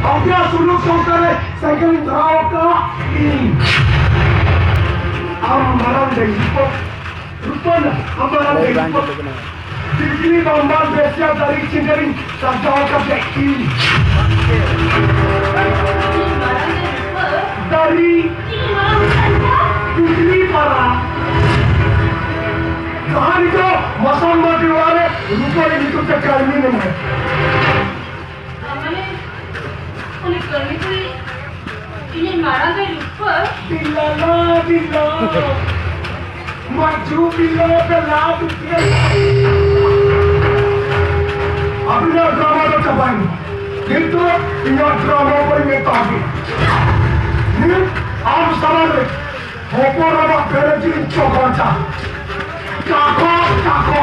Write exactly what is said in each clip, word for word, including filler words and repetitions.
ᱟᱯᱮᱭᱟᱜ ᱥᱩᱞᱩᱠ ᱥᱚᱝᱥᱟᱨ ᱨᱮ ᱥᱟᱭᱠᱮᱞ ᱤᱧ ᱫᱷᱚᱨᱟᱣ ᱟᱠᱟᱫᱼᱟ ᱤᱧ᱾ ᱟᱢ ᱢᱟᱨᱟᱝ ᱰᱟᱹᱝᱜᱩᱣᱟᱹ, ᱨᱩᱯᱟᱹᱱ, ᱟᱢ ᱢᱟᱨᱟᱝ ᱰᱟᱹᱝᱜᱩᱣᱟᱹ᱾ ᱵᱤᱡᱽᱞᱤ ᱵᱟᱢᱵᱟᱱ ᱵᱮᱥᱤᱭᱟ ᱫᱟᱨᱮ ᱪᱤᱱᱰᱟᱹᱨᱤᱧ ᱥᱟᱡᱟᱣ ᱟᱠᱟᱫ ᱤᱧ᱾ ᱫᱟᱨᱮ᱾ ᱵᱤᱡᱽᱞᱤ ᱯᱟᱨᱟ᱾ ᱡᱟᱦᱟᱸ ᱱᱤᱛᱚᱜ ᱢᱟᱥᱟᱝ ᱢᱟᱹᱡᱷᱤ ᱚᱲᱟᱜ ᱨᱮ ᱨᱩᱯᱟᱹᱱ ᱧᱩᱛᱩᱢ ᱛᱮ ᱠᱟᱹᱲᱢᱤ ᱢᱮᱱᱟᱭᱟ᱾ ᱢᱟᱱᱮ, ᱩᱱᱤ ᱠᱟᱹᱲᱢᱤ ᱠᱩᱲᱤ ᱤᱧᱤᱡ ᱢᱟᱨᱟᱝ ᱫᱟᱹᱭ ᱨᱩᱯᱟᱹ᱾ ᱵᱤᱞᱟᱞᱟ, ᱵᱤᱞᱟ᱾ ᱢᱟᱡᱷᱩ ᱵᱤᱞᱟ, ᱵᱤᱞᱟ, ᱫᱩᱠᱷᱤᱭᱟ᱾ ᱟᱹᱵᱤᱱᱟᱜ ᱰᱨᱟᱢᱟ ᱫᱚ ᱪᱟᱵᱟᱭᱮᱱᱟ᱾ ᱱᱤᱛᱚᱜ ᱤᱧᱟᱹᱜ ᱰᱨᱟᱢᱟ ᱵᱟᱹᱧ ᱢᱮᱛᱟ ᱵᱤᱱ᱾ ᱱᱤᱛ ᱟᱢ ᱥᱟᱢᱟᱝ ᱨᱮ ᱦᱚᱯᱚᱱ ᱮᱨᱟ ᱵᱮᱨᱮᱡᱤᱧ ᱪᱚᱠᱚᱡᱟ᱾ ᱪᱟᱠᱚ, ᱪᱟᱠᱚ,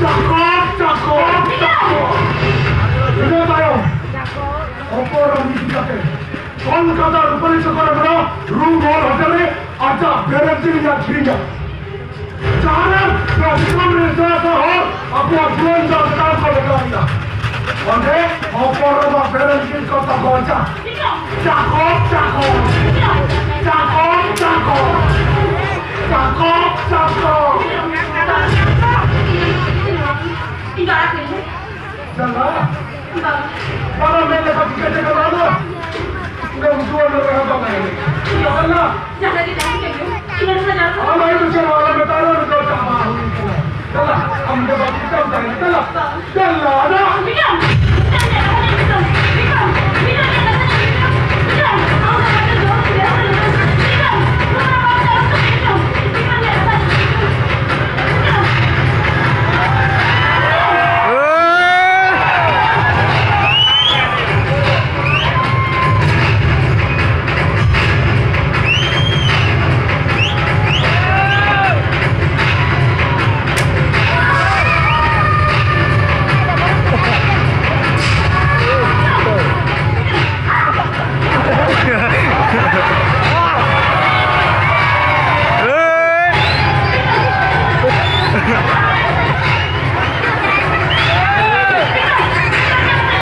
ᱪᱟᱠᱚ, ᱪᱟᱠᱚ, ᱪᱟᱠᱚ᱾ ᱤᱱᱟᱹ ᱛᱟᱭᱚᱢ ᱦᱚᱯᱚᱱ ᱮᱨᱟ ᱤᱫᱤ ᱠᱟᱛᱮ ᱠᱚᱞᱠᱟᱛᱟ ᱨᱩᱯᱟᱹᱞᱤ ᱪᱚᱠᱚᱨ ᱨᱮ ᱢᱮᱱᱟᱜ ᱨᱩᱢ ᱦᱚᱞ ᱦᱳᱴᱮᱞ ᱨᱮ ᱟᱡᱟᱜ ᱵᱮᱨᱮᱡᱤᱧ ᱟᱹᱠᱷᱨᱤᱧᱟ᱾ ᱡᱟᱦᱟᱸ ᱨᱮ ᱱᱚᱣᱟ ᱫᱤᱥᱚᱢ ᱨᱮ ᱥᱮᱬᱟ ᱥᱮᱬᱟ ᱦᱚᱲ ᱟᱠᱚᱣᱟᱜ ᱡᱩᱣᱟᱹᱱ ᱡᱟᱦᱟᱸ ᱪᱮᱛᱟᱱ ᱠᱚ ᱞᱮᱠᱟ ᱞᱮᱫᱟ᱾ ᱚᱸᱰᱮ ᱦᱚᱯᱚᱱ ᱮᱨᱟ ᱵᱮᱨᱮᱡᱤᱧ ᱠᱚ ᱛᱟᱠᱚ ᱪᱟ᱾ ᱪᱟᱠᱚ, ᱪᱟᱠᱚ, ᱪᱟᱠᱚ, ᱪᱟᱠᱚ, ᱪᱟᱠᱚ, ᱪᱟᱠᱚ᱾ ᱤᱧ ᱫᱚ ᱟᱲᱟᱜ ᱠᱟᱹᱧ ᱢᱮ᱾ ᱪᱟᱞᱟᱜ᱾ ᱵᱟᱝ᱾ ᱵᱟᱝ ᱢᱮᱱ ᱞᱮᱠᱷᱟᱱ ᱪᱤᱠᱟᱹᱛᱮ ᱜᱟᱱᱚᱜᱼᱟ? ᱤᱧ ᱫᱚ ᱩᱱᱠᱩ ᱚᱱᱟ ᱨᱮ ᱵᱟᱝ ᱦᱮᱡ ᱞᱮᱱᱟ᱾ ᱪᱟᱞᱟᱜ᱾ ᱡᱟᱦᱟᱸ ᱞᱟᱹᱜᱤᱫ ᱛᱟᱦᱮᱸ ᱠᱟᱱᱟ, ᱤᱧ ᱫᱚ ᱪᱟᱞᱟᱜ᱾ ᱟᱢ ᱟᱭᱳ ᱫᱚ ᱪᱮᱫ ᱦᱚᱸ ᱟᱞᱚᱢ ᱢᱮᱛᱟᱭᱟ, ᱩᱱᱤ ᱫᱚ ᱪᱟᱵᱟ ᱦᱩᱭ ᱠᱟᱱᱟ᱾ ᱪᱟᱞᱟᱜ᱾ ᱟᱢ ᱫᱚ ᱵᱟᱢ ᱪᱤᱠᱟᱹᱢ ᱛᱟᱦᱮᱱᱟ᱾ ᱪᱟᱞᱟᱜ᱾ ᱪᱟᱞᱟᱜ᱾ ᱟᱫᱚ